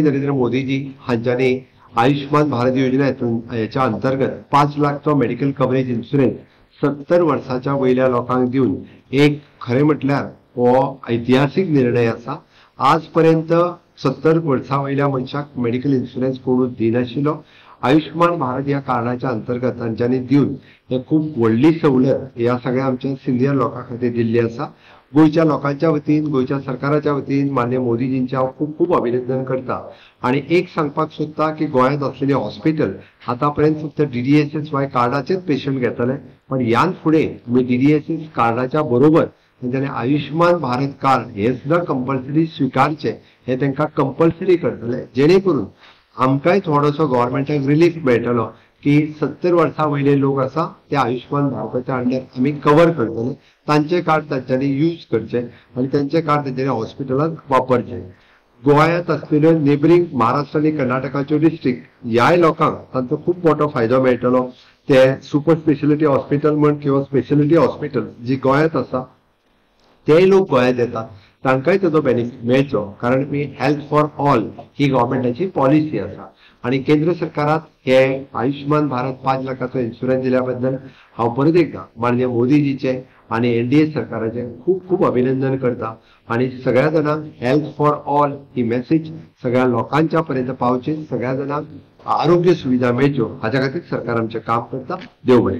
नरेंद्र मोदीजी हांच्यांनी आयुष्मान भारत योजना हेच्या अंतर्गत 5 लाखचो मेडिकल कव्हरेज इन्शुरन्स 70 वर्साच्या वयल्या लोकांक दिवन एक खरें म्हटल्यार हो ऐतिहासीक निर्णय आसा. आज पर्यंत 70 वर्सां वयल्या मनशाक मेडिकल इन्शुरन्स कोणूच दिनाशिल्लो. आयुष्मान भारत ह्या कार्डाच्या अंतर्गत तांच्यांनी दिवन हे खूब व्हडली सवलत ह्या सगळ्या आमच्या सिनियर लोकां खातीर दिल्ली आसा. गोंयच्या लोकांच्या वतीन, गोंयच्या सरकाराच्या वतीन माननीय मोदीजींचे हांव खूब खूब अभिनंदन करता. आनी एक सांगपाक सोदता की गोंयांत आसलेले हॉस्पिटल आतां पर्यंत फक्त DDSSY कार्डाचेच पेशंट घेतले, पण ह्यान फुडें तुमी DDSS कार्डाच्या बरोबर तांच्यांनी आयुष्मान भारत कार्ड हे सुद्दां कंपल्सरी स्विकारचें, हे तांकां कंपल्सरी करतले, जेणे करून आमकांय थोडोसो गव्हर्मेंटाक रिलीफ मेळटलो की 70 वर्सां वयले लोक आसा ते आयुष्मान भारताच्या अंडर आमी कवर करतले. तांचे कार्ड तांच्यांनी यूज करचे आनी तांचे कार्ड तांच्यांनी हॉस्पिटलांत वापरचे. गोंयांत आसलेल्यो नेबरींग महाराष्ट्र आनी कर्नाटकाच्यो डिस्ट्रिक्ट ह्याय लोकांक तांचो खूब मोठो फायदो मेळटलो. ते सुपर स्पेशलिटी हॉस्पिटल म्हण किंवा स्पेशलिटी हॉस्पिटल जी गोंयांत आसा तेय लोक गोंयांत येतात, तांकांय ताचो बेनिफीट मेळचो, कारण मी हेल्थ फॉर ऑल ही गव्हर्मेंटाची पॉलिसी आसा. आनी केंद्र सरकारात हे आयुष्मान भारत 5 लाखाचो इन्शुरन्स दिल्या बद्दल हांव परत एकदां माननीय मोदीजीचे आनी NDA सरकाराचे खूब खूब अभिनंदन करता. आनी सगळ्या जाणांक health for all he message सगळ्या लोकांच्या पर्यंत पावची, सगळ्या जाणांक आरोग्य सुविधा मेळच्यो हाच्या खातीर सरकार आमचें काम करता. देव बरें.